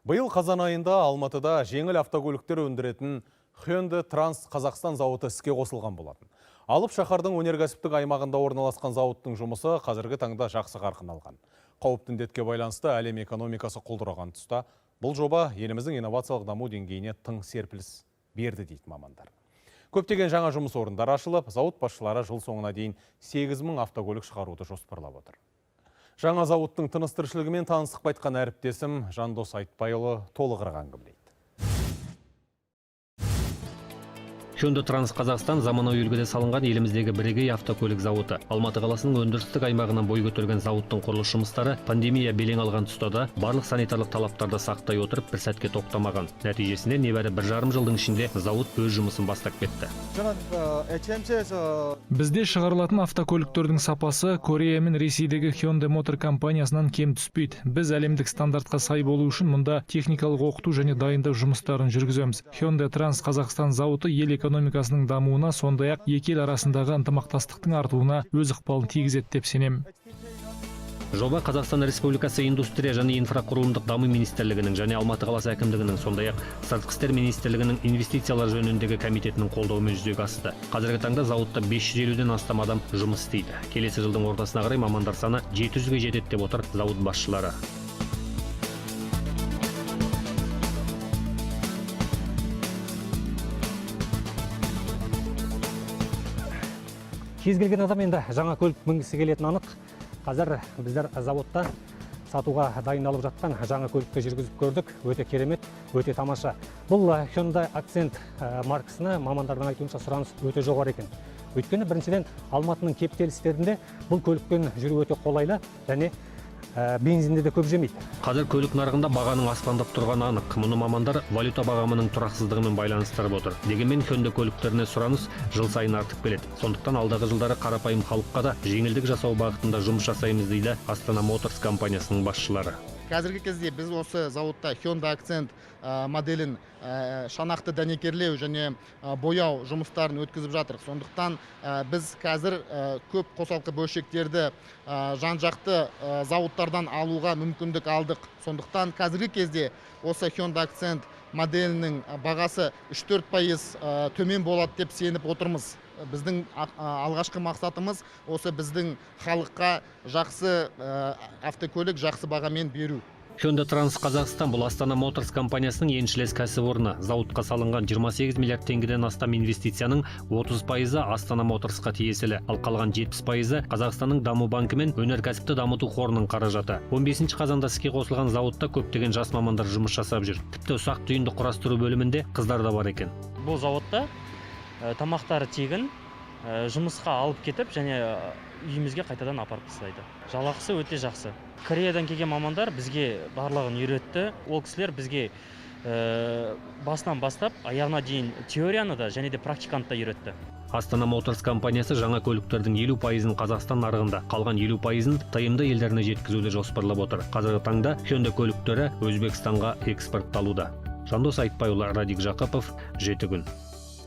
Биыл қазан айында Алматыда жеңіл автокөліктер өндіретін Hyundai Trans Қазақстан зауыты іске қосылған болатын. Алып шаһардың өнеркәсіптік аймағында орналасқан зауыттың жұмысы қазіргі таңда жақсы қарқын алған. Қауіпті індетке байланысты әлем экономикасы құлдыраған тұста бұл жоба еліміздің инновациялық даму деңгейіне тың серпіліс берді, дейді мамандар. Көптеген жаңа жұмыс орындары ашылып, зауыт басшылары жыл соңына дейін 8000 автокөлік шығаруды жоспарлап отыр. Жаңа зауыттың тыныс тіршілігімен танысып қайтқан әріптесім Жандос Айтбайұлы толығырақ әңгімелейді. Hyundai Trans Қазақстан — заманауи үлгіде салынған еліміздегі бірегей автокөлік зауыты. Алматы қаласының өндірістік аймағынан бой көтерген зауыттың құрылыс жұмыстары пандемия белең алған тұста да барлық санитарлық талаптарды сақтай отырып, бір сәтке тоқтамаған. Нәтижесінде небәрі 1,5 жылдың ішінде зауыт өз жұмысын бастап кетті. 저는 HMC에서 Бізде шығарылатын автокөліктердің сапасы Корея мен Ресейдегі Hyundai Motor компаниясынан кем түспейді. Біз әлемдік стандартқа сай болу үшін мұнда техникалық оқыту және дайындау жұмыстарын жүргіземіз. Hyundai Trans Қазақстан зауыты ел экономикасының дамуына, сондай-ақ екі ел арасындағы ынтымақтастықтың артуына өз ықпалын тигізеді деп сенемін. Жоба Қазақстан Республикасы Индустрия және инфрақұрылымдық даму министрлігінің және Алматы қаласы әкімдігінің, сондай-ақ Сыртқы істер министрлігінің инвестициялар жөніндегі комитетінің қолдауымен жүзеге асты. Қазіргі таңда зауытта 550-ден астам адам жұмыс істейді. Келесі жылдың ортасына қарай мамандар саны 700-ге жетеді деп отыр зауыт басшылары. Кез келген адам енді жаңа көлік мінгісі келетіні анық. Қазір біздер заводта сатуға дайындалып жатқан жаңа көлікті жүргізіп көрдік. Өте керемет, өте тамаша. Бұл Hyundai Accent маркасына, мамандардың айтуынша, сұраныс өте жоғары екен. Өйткені, біріншіден, Алматының кептелістерінде бұл көлікпен жүру өте қолайлы және бензинді де көп жемейді. Қазір көлік нарығында бағаның аспандап тұрғаны анық. Мұны мамандар валюта бағамының тұрақсыздығымен байланыстырып отыр. Дегенмен Hyundai көліктеріне сұраныс жыл сайын артып келеді. Сондықтан алдағы жылдары қарапайым халыққа да жеңілдік жасау бағытында жұмыс жасаймыз, дейді Астана Моторс компаниясының басшылары. Қазіргі кезде біз осы зауытта Hyundai Accent моделін шанақты дәнекерлеу және бояу жұмыстарын өткізіп жатырмыз. Сондықтан біз қазір көп қосалқы бөлшектерді жан жақты зауыттардан алуға мүмкіндік алдық. Сондықтан қазіргі кезде осы Hyundai Accent моделінің бағасы 3-4% төмен болады деп сеніп отырмыз. Біздің алғашқы мақсатымыз — осы біздің халыққа жақсы автокөлік жақсы бағамен беру. Hyundai Trans Қазақстан — бұл Астана Моторс компаниясының еншілес кәсіпорны. Зауытқа салынған 28 миллиард теңгеден астам инвестицияның 30%-ы Астана Моторсқа тиесілі, ал қалған 70%-ы Қазақстанның даму банкі мен өнеркәсіпті дамыту қорының қаражаты. 15 қазанда іске қосылған зауытта көптеген жас мамандар жұмыс жасап жүр. Тіпті ұсақ түйінді құрастыру бөлімінде қыздар да бар екен. Бұл зауытта тамақтары тегін, жұмысқа алып кетіп және үйімізге қайтадан апарып тастайды. Жалақысы өте жақсы. Кореядан келген мамандар бізге барлығын үйретті. Ол кісілер бізге басынан бастап аяғына дейін теорияны да және де практиканы да үйретті. Астана Моторс компаниясы жаңа көліктердің 50%-ын Қазақстан нарығында, қалған 50%-ын ТМД елдеріне жеткізуді жоспарлап отыр. Қазіргі таңда Hyundai көліктері Өзбекстанға экспортталуда. Жандос Айтбайұлы, Радик Жақыпов, «Жеті күн».